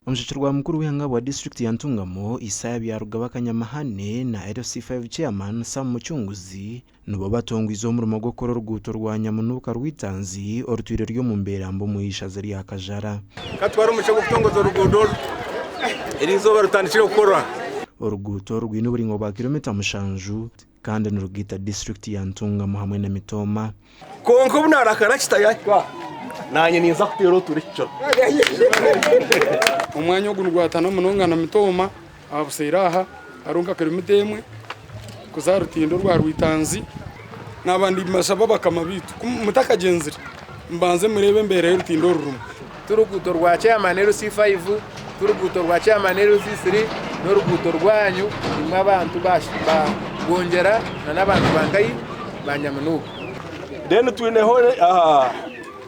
Omushekirwa mukuru w'eihanga bwa disiturikiti ya Ntungamo, Isaiah Byarugaba Kanyamahane na LC5 Chairman Sam Mucunguzi nibo batongwize omurimo gw'okukora oruguuto rwa Nyamunuuka Rwitanzi orutwire ruri omu mbeera mbi omu ishaza erya Kajara. Katwara omugisha gw'okutongoza oruguudo oru eriizooba rutandikire kukorwa. Oruguuto rwine oburaingwa bwa kiromita mushanju kandi nirugaita disiturikiti ya Ntungamo hamwe na Mitooma. Kwonka obu naarakara kitayahika, naanye ninza kuteera oture ekikiro. Omwanya ogu nigwatana munonga na Mitooma aha buseeri aha hariho nka kiromita emwe kuza aha rutindo orwa Rwitanzi. Naaba nimbashaba bakama baitu ku mutakagyenzire mubanze mureebe embeera y'orutindo oru rurimu. Ti ruguuto rwa Chairman LC5, ti ruguuto rwa Chairman LC3, n'oruguuto rwanyu imwe abantu ba Bwongyera na n'abantu ba Nkayi ba Nyamunuuka. Then twineho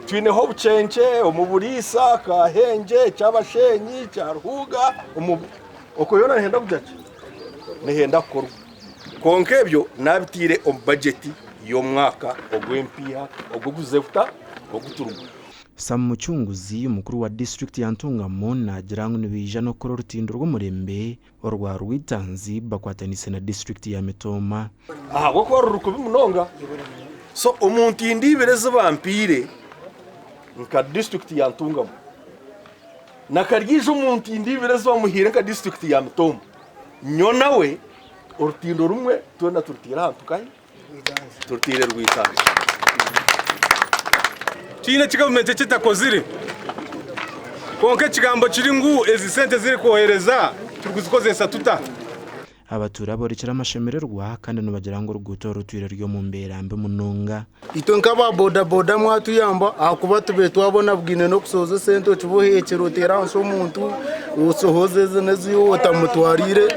twineho Obucenkye, omu Buriisa, Kahengye, Kyabashenyi, Kyaruhuga, omu okwo yoona nihenda kugira ki? Nihenda kukorwa. Kwonka ebyo nabiteire omu bajeti y'omwaka ogw'empiiha ogu oguzize kuta oguturugwa. Sam Mucunguzi, omukuru wa disiturikiti ya Ntungamo naagira ngu nibaija n'okukora orutindo rw'omurembe orwa Rwitanzi bakwataniise na disiturikiti ya Mitooma. Ahabw'okuba ruri kubi munonga. So omu ntindo ibiri ezi bampaire nka disiturikiti ya Ntungamo na Karyeija omu ntindo ibiri ezi bamuhaire nka disiturikiti ya Mitooma, nyowe nawe orutindo rumwe twena turutaire ahantu nkahi? Turutaire Rwitanzi. Tihaine eki gavumenti eki etakozire kwonka ekigambo kiri ngu ezi sente ezirikwohereza turikuzikozesa tuta? Abatuura boorekire amashemererwa kandi nibagira ngu oruguuto oru rutwire ruri omu mbeera mbi munonga. Itwe nk'aba bodaboda mwatuyamba ahakuba tubaire twabona bwine n'okusohoza esente okiba ohekyera oteera ahansi omuntu osohoze ezi n'ezi otamutwariire.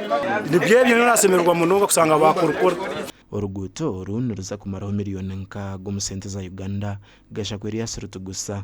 Nibyo ebyo nyowe nasemererwa munonga kusanga bakurukora. Oruguuto oru niruza kumaraho miriyoni nkaaga omu sente za Uganda, Gashakwa Erias Rutugusa.